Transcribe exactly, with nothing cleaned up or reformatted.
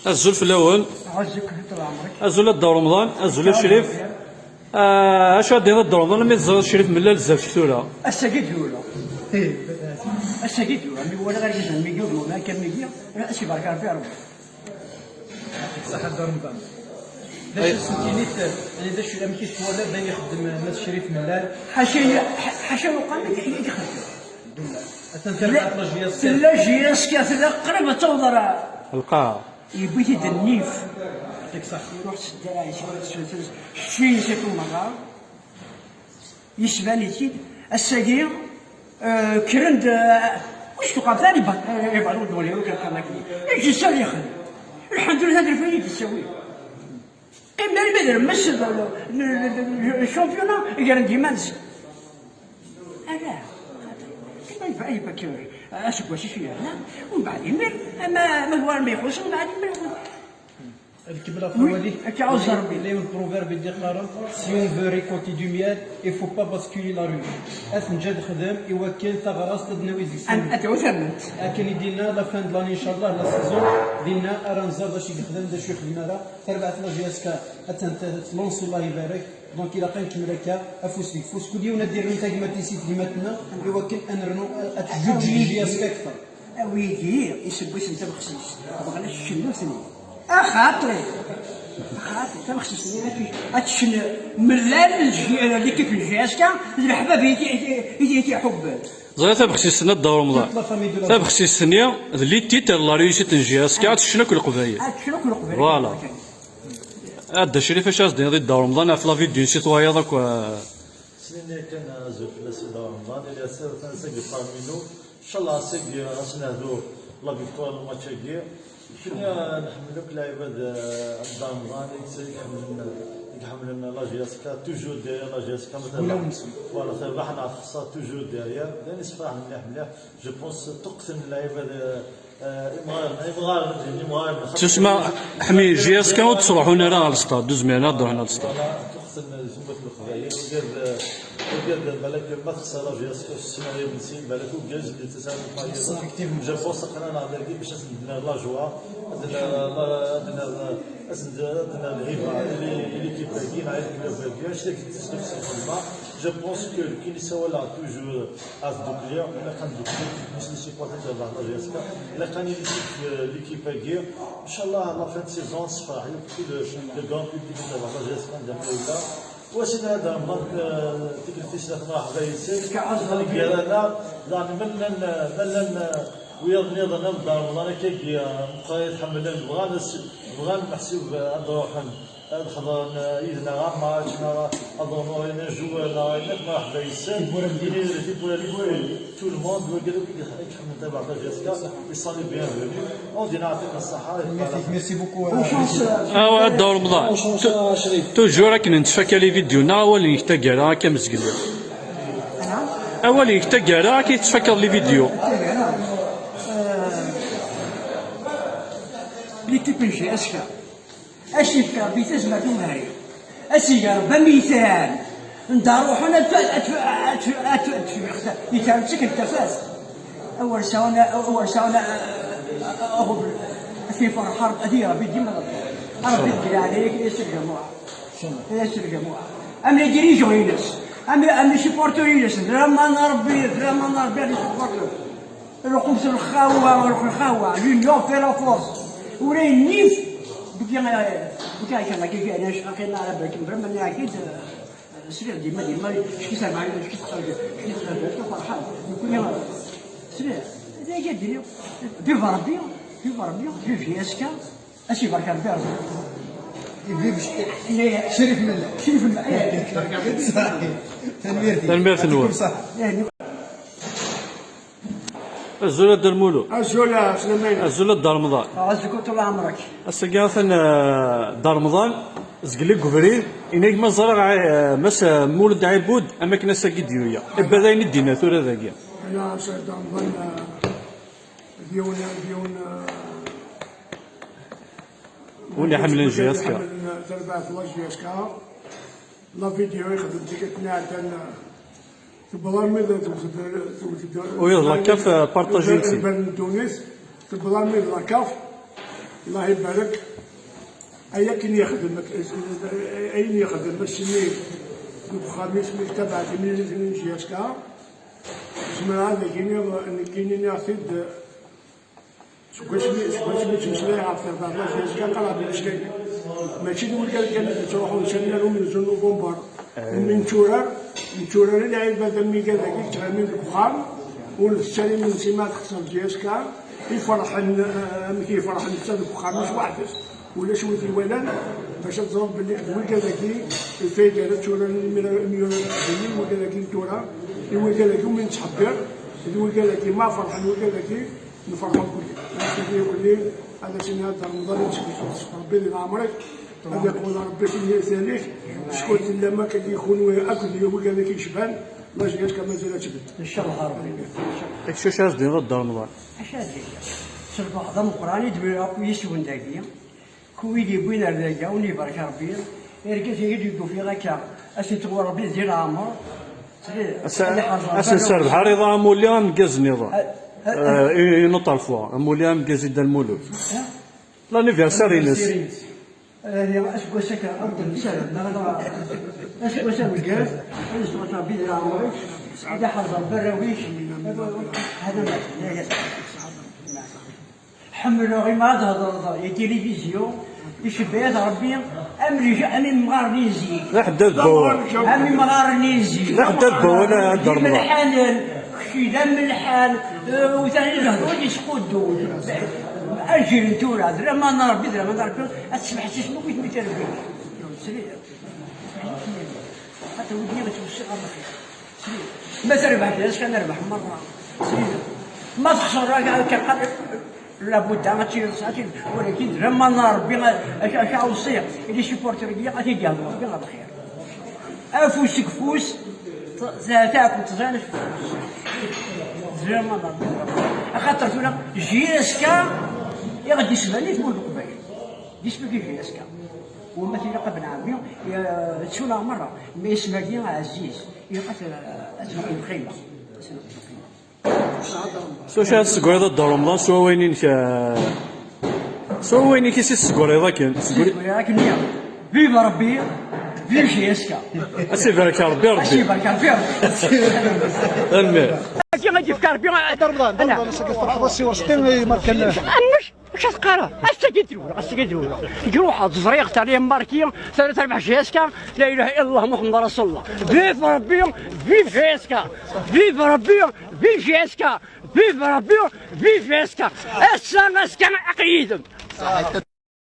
Azul fell-awen. Ɛuzz-ik, ṭul ɛemrek. Azul a Dda Remḍan, azul a Crif. Ah, acu ad d-tiniḍ a Dda Remḍan, mi teẓriḍ Crif Mellal zdat-k tura? Ass-agi d-yura. Ass-agi d-yura, mi walaɣ argaz am wigi, d Mawlana Kamigi, ad s-ibarek Rebbi, Rebbi. Ṣaḥa a Dda Remḍan. D acu i s-tiniḍ, d acu, amek i twalaḍ ayen ixeddem Mass Crif Mellal? Ḥaca, ḥaca uqam i d-, i d-ixeddem. Atan terbaɛt la J S K. Tella J S K, tella qrib ad taweḍ ar lqaɛa. Yewwi-t-id nnif. Yeɛṭik ṣṣeḥḥa. Iruḥ s ddaraɛ-is, iruḥ s ddaraɛ-is, keččini s akken merra. Yesban-it-id. Ass-agi, eh, kkren-d, eh, wiss tuqam tani ba-, eh, ibalu d wali, ur kan kan akni. Iǧi s ad yexli. Lḥemdulillah, d lfayda i d-yessawi. Qqim armi d rrmes n, n, n, n championnat, gren-d iman-nsen. Ala, xaṭi, kima yebɣa yebɣa aseggas-is yerna, umbeɛd imir, ama, ma d war ma ixuṣṣ, umbeɛd imir. Ad kemmleɣ ɣef wawal-ik. Akka ɛuzz Rebbi. Yella yiwen n proverbe i d-iqqaren, si on veut récolter du miel, il faut pas basculer la rue. Ad t-neǧǧ ad xdem i wakken taɣrast ad d-nawi deg-s. Ad, ad tɛu tamment. Akken i d-yenna, la fin de l'année, inchallah, la saison, dinna ara nẓer d acu i yexdem, d acu yexdem ara. Tarbaɛt la J S K attan t-, tlansi, Allah ibarek. Donc, ilaq ad nkemmel akka, afus deg ufus. Kul yiwen ad d-irnu tagmat-is i tegmat-nneɣ, i wakken ad nernu, ad teǧǧuǧǧeg J S K akteṛ. A wigi iseggasen tabexsist, bɣan ad tt-cennu-ten. Axaṭi! Axaṭi, tabexsist-nni ad tt-, ad tecnu Mellal, l'équipe n J S K, d leḥbab i t-, i t-, i t-, i t-iḥubben. Ẓriɣ tabexsist-nni a Dda Remḍan. Toute la famille de la Tabexsist-nni d les titres de la réussite n J S K, ad tecnu akk Leqbayel. Ad tecnu akk Leqbayel. Voilà. A Dda Crif, acu ara s-d-tiniḍ i Dda Remḍan ɣef la vidéo-nnes i twayeḍ akk, eh? Snin yakan, azul fell-as a Dda Remḍan, il est certain, c'est que parmi nous, inchallah, c'est que, ad s-nehdu la victoire n match-agi. Kni, eh, nḥemmel akk lɛibad, eh, n Dda Remḍan, i, i iḥemmlen, i iḥemmlen la J S K, toujours derrière la J S K, ma terbeḥ, voilà, terbeḥ neɣ texṣer, toujours derrière. D ayen yessefraḥen mliḥ, mliḥ. Je pense, ṭṭuqqten lɛibad, eh, eh, imɣaren, imɣaren, imɣaren. Tusma, ḥmi, J S K ur ttruḥun ara ɣer lstad, ur zmiren ad ruḥen ɣer lstad. Voilà, ṭṭuqqten di tmurt n Leqbayel, wigad, eh, wigad, balak ma texṣer la J S K s ssmaya-nsen, balak ugaz n tasarut n wayeḍ. Effectivement. Je pense aql-aneɣ dagi bac ad sen-d-nerr la joie, ad nerr, ad nerr, ad nerr, ad nerr lhiba i, i l'équipe-agi, neɣ i le club-agi, anect-agi i s-nefs lxedma. Je pense que, kini ssawaleɣ toujours, ad ddukkli, ilaq ad ndukkel, mmi-s n les supporters n J S K, ilaq ad nili seg, euh, l'équipe-agi. Inchallah, à la fin de saison, nessefreḥ yakk le, le grand public n J S K, anda ma yella. Wa sina ad Remḍan, euh, tikkelt tis snat, merḥba yes-k. Gar-aneɣ, daɣen ma llan, ma llan, euh, wiyaḍ nniḍen am Dda Remḍan akkagi, euh, meqqar i t-ḥemmlen, bɣan as-, bɣan meḥsub, euh, ad d-ruḥen. Ad xedren, eh, yid-neɣ amatch, neɣ ad ḍurren ayen, un joueur, neɣ ayen akk, merḥba yes-sen. Tiwwura n ddunit. Tiwwura n ddunit, tout le monde, wigad akk i iḥemmlen tabaɛt J S K, ils sont les bienvenus. On dit, yeɛṭik ṣṣeḥḥa. Merci, merci beaucoup, euh, Awa, a Dda Remḍan. Bonne chance à Crif. Toujours akken nettfaka les vidéos, neɣ awal-nnek taggara akka am zgelli. Awal-nnek taggara akka i tettfakaḍ les vidéos. L'équipe n J S K. Ad s-yefk Rebbi tazmert i umehri. Ad s-ig Rebbi am yitran. Nda ruḥen ad, ad, ad, ad, ad, ad tefmex yitran d tikkelt tafat. Awer sɛun, awer sɛun, aɣbel. Ad t-iferḥ Rebbi, ad ig Rebbi dima d Rebbi. Rebbi deg leɛnaya-k, ay ass ljamuɛa. Ay ass ljamuɛa. Am les dirigeants-ines, am, am les supporters-ines, d laman n Rebbi, d laman n Rebbi, les supporters. Lqut lxawa, lxawa, l'union fait la force. Ula yennif, buki, buki, akken akka, akken akka, akken ara bakken, vraiment, akken, eh, sriɣ dima, dima, cki sa, cki sa, cki sa, ferḥan. Nekkni, sriɣ, d aya d-nniɣ, vive Rebbi, vive Rebbi, vive J S K. Ad s-ibarek Rebbi, Rebbi. Vive Crif Mella. Crif Mella. Tanemmirt-ik. Tanemmirt-nwen. Yeɛṭikum ṣṣeḥḥa. Azul a Dda Lmulud. Azul a Sliman. Azul a Dda Remḍan. Ɛezz-ik ṭul ɛemrek. Ass-agi atan, eh, Dda Remḍan, zgelli deg ubrid, ini-ak ma ẓriɣ, eh, Mass, eh, Mulud Ɛibud, am akken ass-agi d-yuya. Ibad ayen i d-yenna tura dagi. Ana Sɛid Dda Remḍan, eh, d yiwen, d yiwen, eh, Win iḥemmlen J S K. Iḥemmlen, eh, tarbaɛt n la J S K. La vidéo ixdem tikkelt-nni iɛeddan, eh, tewweḍ armi d, tewwet-d, tewwet-d, Wiyaḍ la CAF, eh, partager-tt. Lbal n ddunit, tewweḍ armi d la CAF. الله يبارك. Ayen akken yexdem, ayen yexdem ass-nni deg uxxam-is mi tabaɛt timlilit-nni n J S K, zemreɣ ad ak-iniɣ, nekkini nniɣ-t-id seg wasmi, seg wasmi ttmeslayeɣ ɣef terbaɛt n J S K, qqareɣ-d imeslayen. Mačči d wigad kan i d-ttruḥun sani ar umenzu n Nuvember. Mi netturar, netturar i lɛibad am wigad-agi yettɣimin deg uxxam, ur nettett ara imensi ma ad xeṣren J S K, iferḥen, eh, amek i iferḥen netta deg uxxam-is weḥd-s, ulac wi t-iwalan, bac ad teẓreḍ belli d wigad-agi, lfayda ara tturaren imir-, imyura n teqbaylit, wigad-agi n tura, i wigad-agi umi nettḥebbiṛ, d wigad-agi ma ferḥen wigad-agi, nferḥ akk-nni. Amek i akk-nni, ad as-iniɣ d Remḍan ad s-yesseɣ Rebbi di leɛmer-ik, ad iqbel Rebbi tinna-alik, skud tellam akka-agi kunwi akked wigad-agi yecban, ma J S K mazal ad tbedd. Ncallah Rebbi. Acu ara s-d-tiniḍ a Dda Remḍan? Acu ara d-iniɣ? S lbeɛḍ ameqqran i d-wwiɣ akk yis-wen dagi. Ku wid yewwin ar dagi, a wen-ibarek Rebbi. Irgazen i d-yufiɣ akka, ad sen-tuɣal Rebbi di leɛmer. Ad sen-, ad sen-serbeḥ ar iḍ amulli ameggaz nniḍen. Eh, une autre fois, amulli ameggaz i Dda Lmulud. L'anniversaire-ines. Aseggas-a kan, ad d-nessarem, neɣ, neɣ, aseggas ameggaz, ad yesɛu Rebbi di leɛmer-ik, ad iḥrez Rebbi arraw-ik, hada ma. Ḥemmleɣ imi ad thedreḍ i tilivizyu, icebba-yat Rebbi am lej-, am imɣaren n zik. D aḥeddad n wawal. Am imɣaren n zik. D aḥeddad n wawal, a Dda Remḍan. D imelḥanen, kečč d amelḥan, eh, utan i lehdur yesquddun. Ajil n tura, d laman n Rebbi, d laman n Rebbi, ad tesmeḥsisem akk i tmit n Rebbi. Xaṭer wigi ad ttwessiɣ ɣer lxir. Ma terbeḥ, d acu kan nerbeḥ merra. Ma texṣer, akka, akka, labudda ad tt-, ad tt-, walakin d laman n Rebbi, ad, ad, ad awṣiɣ, i les supporters-agi, ad t-id-yehdu Rebbi ɣer lxir. Afus seg ufus, t-, t-, taɛkemt tẓayen, d laman n Rebbi. Axaṭer tura, J S K, i ɣ-d-isban i tmurt n Leqbayel. D isem-agi J S K. Wama tilaq a ben ɛemmi, eh, ttuneɣ merra, ma isem-agi ɛziz, ilaq ad t-, ad t-neqqim lxila. Ad t-neqqim lxila. S wacu ara tessegrayeḍ a Dda Remḍan, s wawayen-inek, eh, s wawayen-ik i s-tessegrayeḍ akken? Tessegrayeḍ akken, ya. Vive Rebbi, vive J S K. Ad s-ibarek Rebbi, Rebbi. Ad s-ibarek Rebbi, Rebbi. Tanemmirt. Akken ad yefk Rebbi, a Dda Remḍan, a Dda Remḍan, ass-agi tferḥeḍ, a Si Werṣti, i imarkan. Amek? Acu teqqareḍ? Ass-agi d-rewleɣ, ass-agi d-rewleɣ. Iruḥ, teẓriɣ, tali marki, tali terbeḥ J S K, la ilaha illallah Muḥemmed Rasulullah. Vive Rebbi, vive J S K. Vive Rebbi, vive J S K. Vive Rebbi, vive J S K. Ass-a, ass-a, aql-i yid-m.